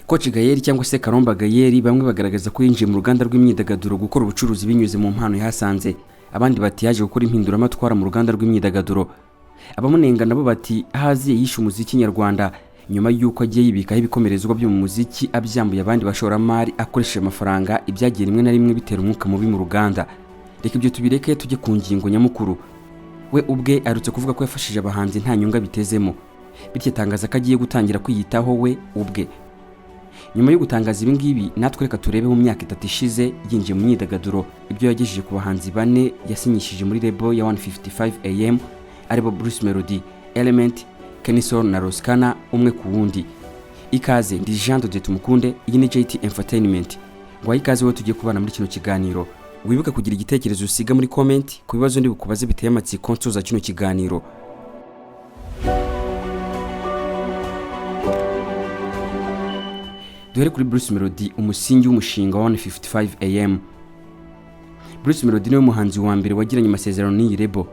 Coach Gael cyangwa se Karomba Gael, bamwe bagaragaza ko yinjiye mu ruganda rw'imyidagaduro gukora ubucuruzi binyuze mu mpano yahasanze. Abandi bati yaje gukora impinduramatwara mu ruganda rw'imyidagaduro. Abamunenga nabo bati ahaziye yishe umuziki nyarwanda nyuma y'uko agiye yibikaho ibikomerezwa byo mu muziki, abyambuye abandi bashoramari akoresheje amafaranga, ibyagiye rimwe na rimwe bitera umwuka mubi mu ruganda. Reka ibyo tubireke, tujye ku ngingo nyamukuru. We ubwe aherutse kuvuga ko yafashije abahanzi nta nyungu abitezemo, bityo atangaza ko agiye gutangira kwiyitaho we ubwe. Nyuma yo gutangaza ibi ngibi, natwe reka turebe mu myaka 3 ishize yinjiye mu myidagaduro ibyo yagejeje ku bahanzi bane yasinyishije muri label ya 155 AM, aribo Bruce Melody, Element, Kenny Sol na Ross Kana, umwe ku wundi. Ikaze, ndi Jean de Tumukunde, iyi ni JT Entertainment. Ngwaye ikaze wowe tugiye kubana muri kino kiganiro. Wibuke kugira igitekerezo usiga muri comment ku bibazo ndi bukubaze biteye amatsiko nsoza kino kiganiro. Duhere kuri Bruce Melody, umusingi w'umushinga wa 155 AM. Bruce Melody niwe muhanzi wa mbere wagiranye amasezerano n'iyi label.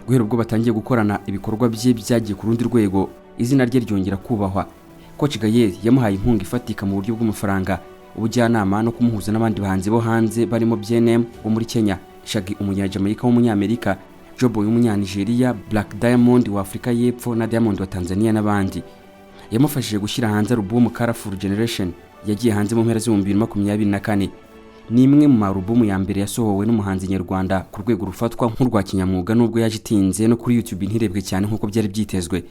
Guhera ubwo batangiye gukorana, ibikorwa bye byagiye ku rundi rwego, izina rye ryongera kubahwa. Coach Gael yamuhaye inkunga ifatika mu buryo bw'amafaranga, ubujyanama no kumuhuza n'abandi bahanzi bo hanze barimo BNM wo muri Kenya, Shaggy umunya-Jamaica w'umunyamerika, Joeboy w'umunyanigeriya, Black Diamond wa Afurika y'Epfo na Diamond wa Tanzania n'abandi. Yamufashije gushyira hanze alubumu Colorful Generation yagiye hanze mu mpera z'ibihumbi 2024. Ni imwe mu marubumu ya mbere yasohowe n'umuhanzi nyarwanda ku rwego rufatwa nk'urwa kinyamwuga, nubwo yaje itinze no kuri YouTube ntirebwe cyane nk'uko byari byitezwe.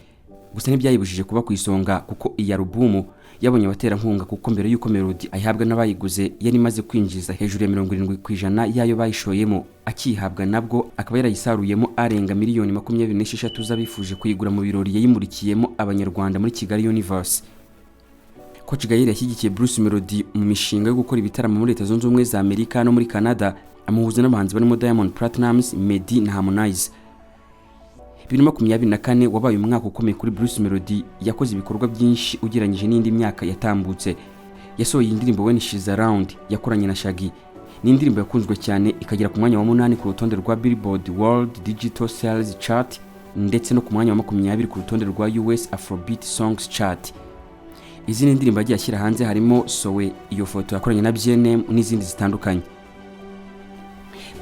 Gusa ntibyayibujije kuba ku isonga, kuko iyi alubumu yabonye abaterankunga, kuko mbere y'uko Melody ayihabwa n'abayiguze yari imaze kwinjiza hejuru ya 70% y'ayo bayishoyemo. Akiyihabwa nabwo akaba yarayisaruyemo arenga miliyoni 26 z'abifuje kuyigura mu birori yayimurikiyemo Abanyarwanda muri Kigali Universe. Coach Gael yashyigikiye Bruce Melody mu mishinga yo gukora ibitaramo muri Leta Zunze Ubumwe za Amerika no muri Canada, amuhuza n'abahanzi barimo Diamond Platnumz, Meddy na Harmonize. 2024 wabaye umwaka ukomeye kuri Bruce Melody. Yakoze ibikorwa byinshi ugereranyije n'indi myaka yatambutse. Yasohoye indirimbo When She's Around yakoranye na Shaggy. Ni indirimbo yakunzwe cyane, ikagera ku mwanya wa 8 ku rutonde rwa Billboard World Digital Sales Chart ndetse no ku mwanya wa 20 ku rutonde rwa US Afrobeat Songs Chart. Izindi ndirimbo yagiye ashyira hanze harimo Sowe, iyo foto yakoranye na BNM n'izindi zitandukanye.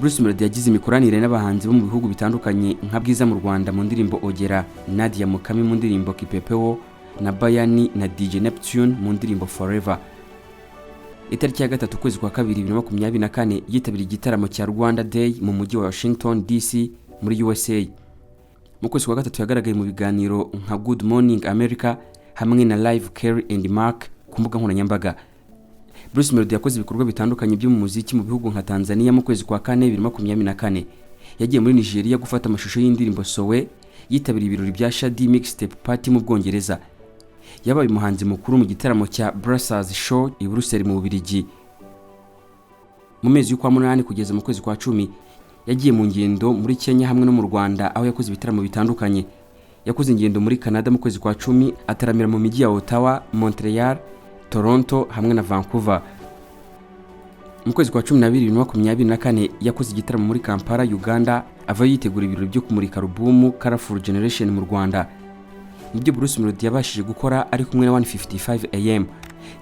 Bruce Melody yagize imikoranire n'abahanzi bo mu bihugu bitandukanye nka Bwiza mu Rwanda mu ndirimbo Ogera, Nadia Mukami mu ndirimbo Kipepeo na Bayani na DJ Neptune mu ndirimbo Forever. Itariki ya 3 ukwezi kwa kabiri 2024 yitabiriye igitaramo cya Rwanda Day mu mujyi wa Washington DC muri USA. Mu kwezi kwa gatatu yagaragaye mu biganiro nka Good Morning America hamwe na Live Kerry and Mark ku mbuga nkoranyambaga. Bruce Melody yakoze ibikorwa bitandukanye byo mu muziki mu bihugu nka Tanzania. Mu kwezi kwa kane 2024 yagiye muri Nigeria gufata amashusho y'indirimbo Sowe. Yitabiriye ibirori bya Shadi Mixtape Party mu Bwongereza. Yabaye umuhanzi mukuru mu gitaramo cya Brussels Show i Brussels mu Bubiligi. Mu mezi y'ukwa munani kugeza mu kwezi kwa 10 yagiye mu ngendo muri Kenya hamwe no mu Rwanda, aho yakoze ibitaramo bitandukanye. Yakoze ingendo muri Canada mu kwezi kwa 10, ataramira mu mijyi ya Ottawa, Montreal, Toronto hamwe na Vancouver. Mu kwezi kwa 12 2024 yakoze igitaramo muri Kampala, Uganda, ava yitegura ibirori byo kumurika alubumu Colorful Generation mu Rwanda. Nibyo Bruce Melody yabashije gukora ari kumwe na 155 AM.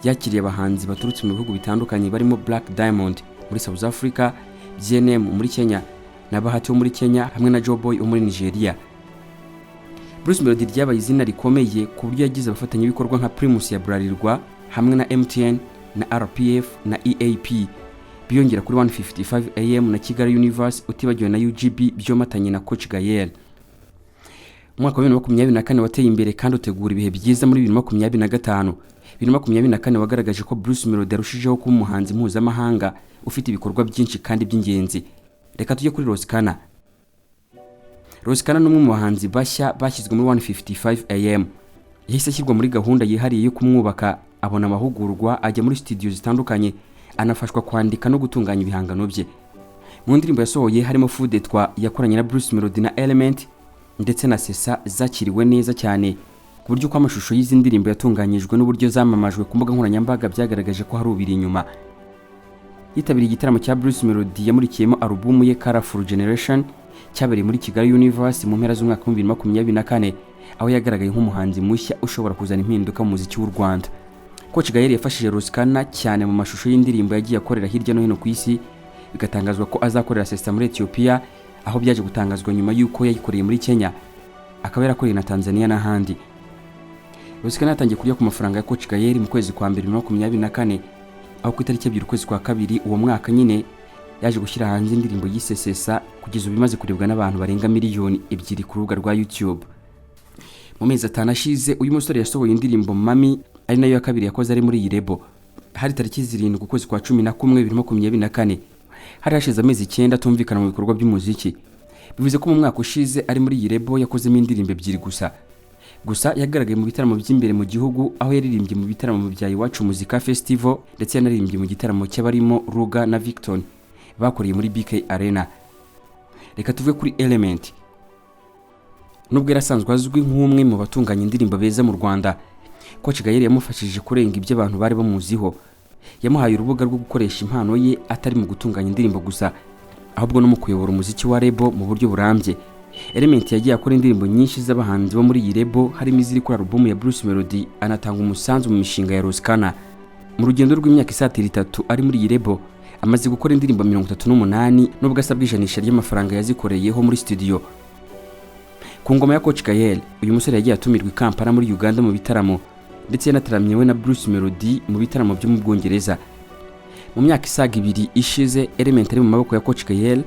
Yakiriye abahanzi baturutse mu bihugu bitandukanye barimo Black Diamond muri South Africa, BNM muri Kenya na Bahati wo muri Kenya hamwe na Joeboy wo muri Nigeria. Bruce Melody ryabaye izina rikomeye ku buryo yagize abafatanyabikorwa nka Primus ya Bralirwa hamwe na MTN na RPF na EAP, biyongera kuri 155 AM na Kigali Universe, utibagiwe na UGB byomatanye na Coach Gael. Umwaka wa 2024 wateye imbere kandi utegura ibihe byiza muri 2025. 2024 wagaragaje ko Bruce Melody yarushijeho kuba umuhanzi mpuzamahanga ufite ibikorwa byinshi kandi by'ingenzi. Reka tujye kuri Ross Kana. Ross Kana ni umwe mu bahanzi bashya bashyizwe muri 155 AM. Yahise ashyirwa muri gahunda yihariye yo kumwubaka, abona amahugurwa, ajya muri studio zitandukanye, anafashwa kwandika no gutunganya ibihangano bye. Mu ndirimbo yasohoye harimo Fudetwa yakoranye na Bruce Melody na Element ndetse na Sesa, zakiriwe neza cyane ku buryo ko amashusho y'izi ndirimbo yatunganyijwe n'uburyo zamamajwe ku mbuga nkoranyambaga byagaragaje ko hari ubiri inyuma. Yitabiriye igitaramo cya Bruce Melody yamurikiyemo alubumu ye Colorful Generation. Cyabereye muri Kigali Universe mu mpera z'umwaka wa 2024, aho yagaragaye nk'umuhanzi mushya ushobora kuzana impinduka mu muziki w'u Rwanda. Coach Gael yafashije Ross Kana cyane mu mashusho y'indirimbo yagiye akorera hirya no hino ku isi, bigatangazwa ko azakorera Sesta muri Ethiopia, aho byaje gutangazwa nyuma y'uko yayikoreye muri Kenya, akaba yarakoreye na Tanzania n'ahandi. Ross Kana yatangiye kurya ku mafaranga ya Coach Gael mu kwezi kwa mbere 2024, aho ku itariki 2 ukwezi kwa kabiri uwo mwaka nyine yaje gushyira hanze indirimbo yise Sesa, kugeza ubu imaze kurebwa n'abantu barenga miliyoni 2 ku rubuga rwa YouTube. Mu mezi 5 ashize, uyu musore yasohoye indirimbo Mami, ari nayo ya kabiri yakoze ari muri iyi label. Hari tariki 7 ukwezi kwa 11 2024. Hari hashize amezi 9 atumvikana mu bikorwa by'umuziki. Bivuze ko mu mwaka ushize ari muri iyi label yakozemo indirimbo ebyiri gusa. Gusa yagaragaye mu bitaramo by'imbere mu gihugu, aho yaririmbye mu bitaramo bya Iwacu Muzika Festival, ndetse yanaririmbye mu gitaramo cy'abarimo Ruga na Victon bakoreye muri BK Arena. Reka tuve kuri Element. Nubwo yari asanzwe azwi nk'umwe mu batunganya indirimbo beza mu Rwanda, Coach Gael yamufashije kurenga ibyo abantu bari bamuziho. Yamuhaye urubuga rwo gukoresha impano ye, atari mu gutunganya indirimbo gusa, ahubwo no mu kuyobora umuziki wa label mu buryo burambye. Element yagiye akora indirimbo nyinshi z'abahanzi bo muri iyi label, harimo iziri kuri alubumu ya Bruce Melody, anatanga umusanzu mu mishinga ya Ross Kana. Mu rugendo rw'imyaka isatira 3 ari muri iyi label, amaze gukora indirimbo 38, nubwo asabwa ijanisha ry'amafaranga yazikoreyeho muri studio. Ku ngoma ya Coach Gael, uyu musore yagiye atumirwa i Kampala muri Uganda mu bitaramo, ndetse yanataramye we na Bruce Melody mu bitaramo byo mu Bwongereza. Mu myaka isaga 2 ishize Element ari mu maboko ya Coach Gael,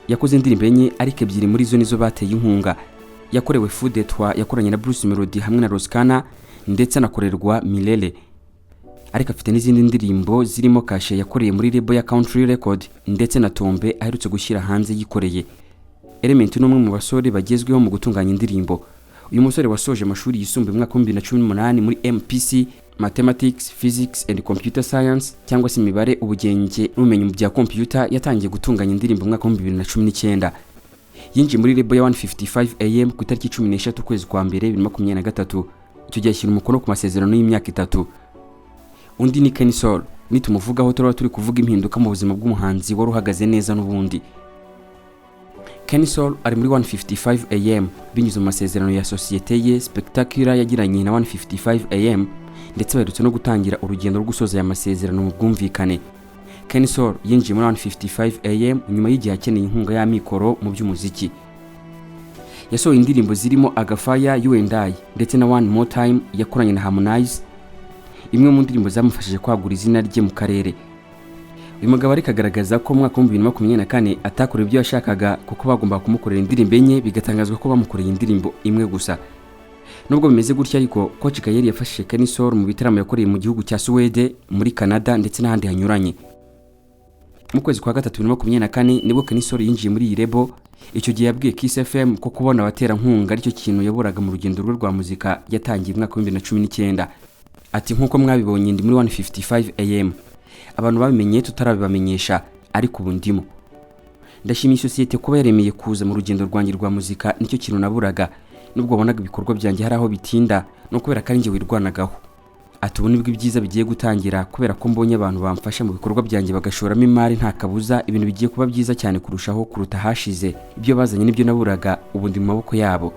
yakoze indirimbo enye, ariko ebyiri muri zo nizo bateye inkunga. Yakorewe Fou de Toi yakoranye na Bruce Melody hamwe na Ross Kana, ndetse anakorerwa Milele. Ariko afite n'izindi ndirimbo zirimo Kashe yakoreye muri label ya Country Record, ndetse na Tombe aherutse gushyira hanze yikoreye. Element ni umwe mu basore bagezweho mu gutunganya indirimbo. Uyu musore wasoje amashuri yisumbuye mu mwaka wa 2018 muri MPC, Mathematics, Physics and Computer Science, cyangwa se imibare, ubugenge n'ubumenyi mu bya computer, yatangiye gutunganya indirimbo mu mwaka wa 2019. Yinjiye muri label ya 155 AM ku itariki 13 ukwezi kwa mbere 2023. Icyo gihe ashyira umukono ku masezerano y'imyaka 3. Undi ni Kenny Sol. Nitumuvugaho turaba turi kuvuga impinduka mu buzima bw'umuhanzi wari uhagaze neza n'ubundi. Kenny Sol ari muri 155 AM binyuze mu masezerano ya sosiyete ye Spectacular yagiranye na 155 AM, ndetse baherutse no gutangira urugendo rwo gusoza aya masezerano mu bwumvikane. Kenny Sol yinjiye muri 155 AM nyuma y'igihe akeneye inkunga y'amikoro mu by'umuziki. Yasohoye indirimbo zirimo Agafaya, You and I ndetse na One More Time yakoranye na Harmonize, imwe mu ndirimbo zamufashije kwagura izina rye mu karere. Uyu mugabo ariko agaragaza ko mu mwaka wa 2024 atakorewe ibyo yashakaga, kuko bagombaga kumukorera indirimbo enye, bigatangazwa ko bamukoreye indirimbo imwe gusa. Nubwo bimeze gutya ariko, Coach Gael yafashije Kenny Sol mu bitaramo yakoreye mu gihugu cya Suwede, muri Canada ndetse n'ahandi hanyuranye. Mu kwezi kwa gatatu 2024 nibwo Kenny Sol yinjiye muri iyi label. Icyo gihe yabwiye Kiss FM ko kubona abaterankunga aricyo kintu yaboraga mu rugendo rwe rwa muzika yatangiye mu mwaka wa 2019. Ati: "Nk'uko mwabibonye, ndi muri 155 AM. Abantu babimenye tutarabibamenyesha, ariko ubu ndimo. Ndashimiye isosiyete kuba yaremeye kuza mu rugendo rwanjye rwa muzika, nicyo kintu naburaga. Nubwo wabonaga ibikorwa byanjye hari aho bitinda, no kubera ko ari njye wirwanagaho." Ati: "Ubu nibwo ibyiza bigiye gutangira, kubera ko mbonye abantu bamfasha mu bikorwa byanjye, bagashoramo imari. Nta kabuza ibintu bigiye kuba byiza cyane kurushaho kuruta ahashize. Ibyo bazanye nibyo naburaga, ubu ndi mu maboko yabo."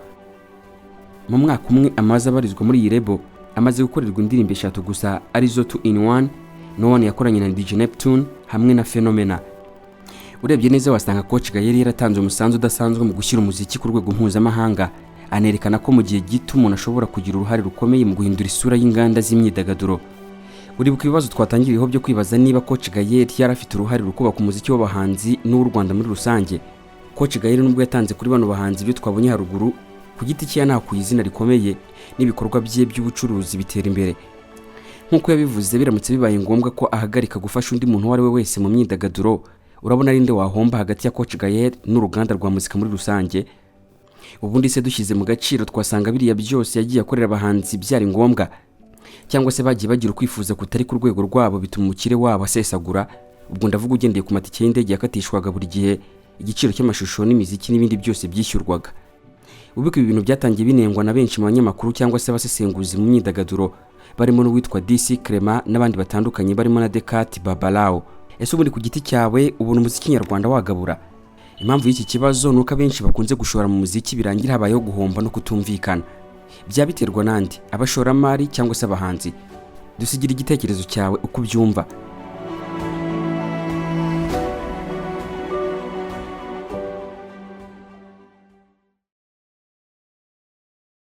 Mu mwaka umwe amaze abarizwa muri iyi label, amaze gukorerwa indirimbo eshatu gusa, arizo Two in One, No One yakoranye na DJ Neptune hamwe na Phenomena. Urebye neza wasanga Coach Gael yaratanze umusanzu udasanzwe mu gushyira umuziki ku rwego mpuzamahanga, anerekana ko mu gihe gito umuntu ashobora kugira uruhare rukomeye mu guhindura isura y'inganda z'imyidagaduro. Uribuka ibibazo twatangiriyeho byo kwibaza niba Coach Gael yari afite uruhare mu kubaka umuziki w'abahanzi n'uw'u Rwanda muri rusange? Coach Gael, nubwo yatanze kuri bano bahanzi ibyo twabonye haruguru, ku giti cye yanahakuye izina rikomeye n'ibikorwa bye by'ubucuruzi bitera imbere. Nk'uko yabivuze, biramutse bibaye ngombwa ko ahagarika gufasha undi muntu uwo ari we wese mu myidagaduro, urabona ari nde wahomba hagati ya Coach Gael n'uruganda rwa muzika muri rusange? Ubundi se dushyize mu gaciro, twasanga biriya byose yagiye akorera abahanzi byari ngombwa, cyangwa se bagiye bagira ukwifuza kutari ku rwego rwabo, bituma umukire wabo asesagura? Ubwo ndavuga ugendeye ku matike y'indege yakatishwaga buri gihe, igiciro cy'amashusho n'imiziki n'ibindi byose byishyurwaga. Ubwo ibi bintu byatangiye binengwa na benshi mu banyamakuru cyangwa se abasesenguzi mu myidagaduro, barimo n'uwitwa DC Clement n'abandi batandukanye barimo na Decat Babalao. Ese ubundi ku giti cyawe ubona umuziki nyarwanda wagabura? Impamvu y'iki kibazo ni uko abenshi bakunze gushora mu muziki birangira habayeho guhomba no kutumvikana. Byaba biterwa n'andi, abashoramari cyangwa se abahanzi? Dusigira igitekerezo cyawe uko ubyumva.